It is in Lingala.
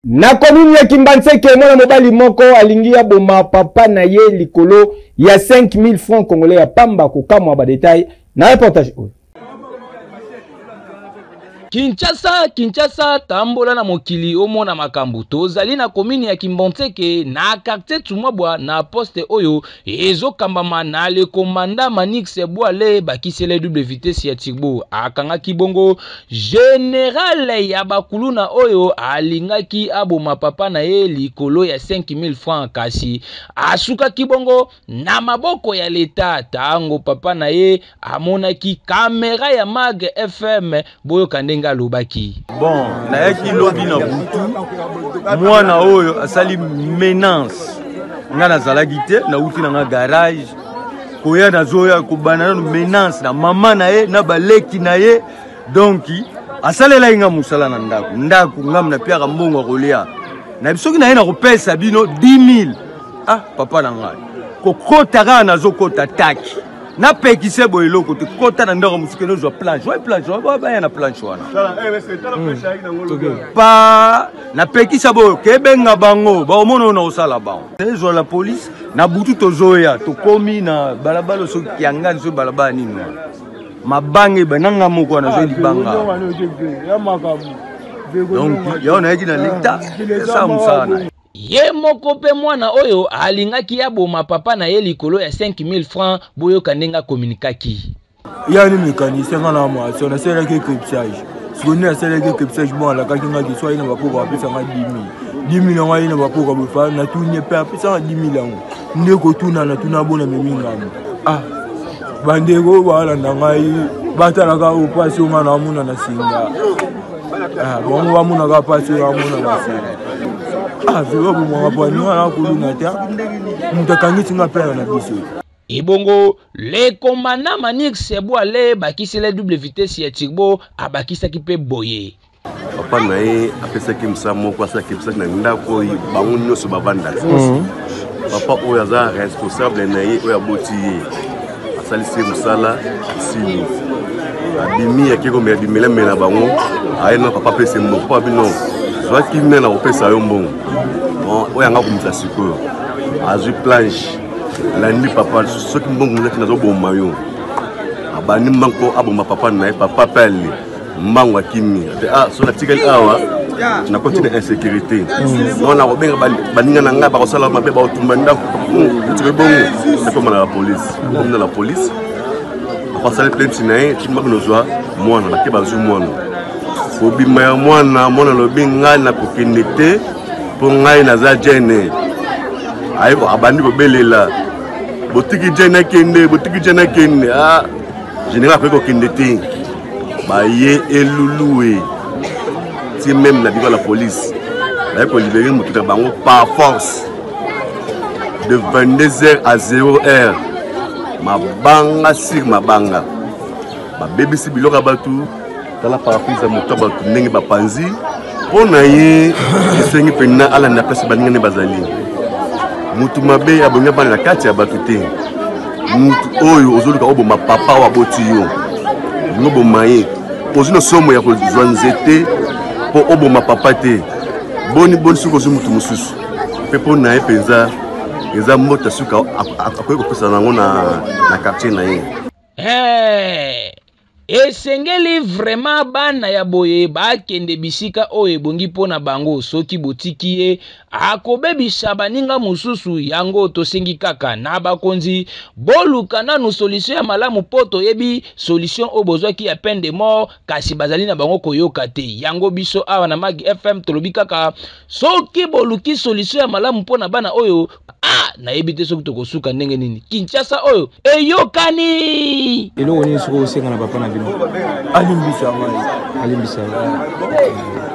Na commune ya Kimbanseke, mwana mobali moko alingi aboma papa na ye likolo ya 5000 francs congolais ya pamba. Kokamwa, ba détail na reportage oyo. Kinshasa, Kinshasa, tambola na mokili omona makambo. Tozali na komini ya Kimbanseke na quartier Tsumabwa na poste oyo ezokambama na le commandant Manix Bwale bakisele double vitesse ya turbo. Akangaki bongo general ya bakuluna oyo alingaki aboma papa na ye likolo ya 5000 francs, kasi asukaki bongo na maboko ya leta ntango papa na ye amonaki kamera ya Mag FM. Boyoka ndenge alobaki. Bon, nayaki lobi na butu, mwana oyo asali menace. Nga nazalaki te, nauti na nga garage koya, nazoya kobanda nanu menace na mama na ye na baleki na ye. Donc asalelaki nga mosala na ndako, ndako nga napiaka mbongo ya kolia na soki na ye nakopesa bino 10 000. Ah, papa na ngai, kokota kaka nazokota taki, napekise boye eloko te. Kota na ndako mosuku, enozwa planche oyo, planche baya na planche wana pa napekisa boyo, kebenga bango baomona oyo nakosala bango. Ezwa la police na butu, tozoya, tokomi na balabala soki kiangani, soki balabala nini wana, mabanga eba nanga moko wana azwi libanga. Donc yango nayaki na leta esala mosala na ye. Ye moko mpe mwana oyo alingaki aboma papa na ye likolo ya 5000 francs, boyoka ndenge akominikaki. Yani mécanicien, nga na mwasi nasalelaki éclipsage. Sikoyo nde nasalelaki éclipsage, bon, alakaki nga ke so aye na bapoko apesanga 10 000, 10 000 yango aye na bapoko bofa. Natuni ye mpe apesanga 10 000 yango nde kotuna, natuna bona memi ngambo. Ah, bandeko oyo balanda ngai batalaka oyo mpasi oyo nga naamona na singa. Ah, bango bamonaka mpasi oyo amona na singa. Ah, vero bomwaka po aninga na kuluna te, moto akangisi nga pere na biso. Ebongo le commandant Manix Bwale bakisele double vitesse ya turbo abakisaki mpe boye. Papa na ye apesaki mosala moko, asalaki episaki na ndako oyo bango nyonso bavandaka. Papa oyo aza responsable na ye oyo aboti ye, asalisi ye mosala, esili, abimi, ake komela bimelamela bango, aye na papa apesi mbongo. Papa bino zwa kimia na kopesa yo mbongo. Bon, oyo anga komisa sikoyo, azwi planche, alandi papa: soki mbongo mozaki, nazoboma yo. Abandi mbango aboma papa na ye. Papa mpe ale mbango akimi te. Ah, so natikali awa, nakoti na insécurité non, nakobenga baninga na ngai, bakosala mabe, bakotumba ndako. Etike bongo ekoma na la police. Komi na la police, asali plainte na ye, tindi bakende kozwa mwana. Bake, bazwi mwana. Kobima ya mwana, mwana alobi: ngai nakokende te mpo ngai naza jeune. Aye abandi kobelela: botiki jeune akende, botiki jeune akende. Ah, général akoki kokende te. Baye elulue ti même na biro ya la police, baye kolibérer motu na bango par force. De 22 heures à 0 heure, mabanga sur mabanga, babebisi biloko ya bato. Tala paraprise ya moto ya bato ndenge bapanzi. Mpo na ye, esengi mpenza alanda place baninga nde bazali. Motu mabe abongi abanda na kati ya bato te. Motu oyo ozoluka oboma papa oyo aboti yo, olingi oboma ye, ozwi na somo ya kozwa nzete mpo oboma papa te. Boni boni soki ozwi motu mosusu? Mpe mpo na ye mpenza, eza mbota suka akoki kopesa nango na quartier na ye. Hey! Esengeli vraiment bana ya boye bakende bisika oyo ebongi mpo na bango. Soki botiki ye, akobebisa baninga mosusu. Yango tosengi kaka na bakonzi, boluka nanu solution ya malamu, mpo toyebi solution oyo bozwaki ya peine de mort, kasi bazali na bango koyoka te. Yango biso awa na Mag FM tolobi kaka, soki boluki solution ya malamu mpo na bana oyo, ah, nayebi te soki tokosuka ndenge nini. Kinshasa oyo eyokani. Eloko nini soki osenga na papa na bino? Alimbisa ngai. Alimbisa.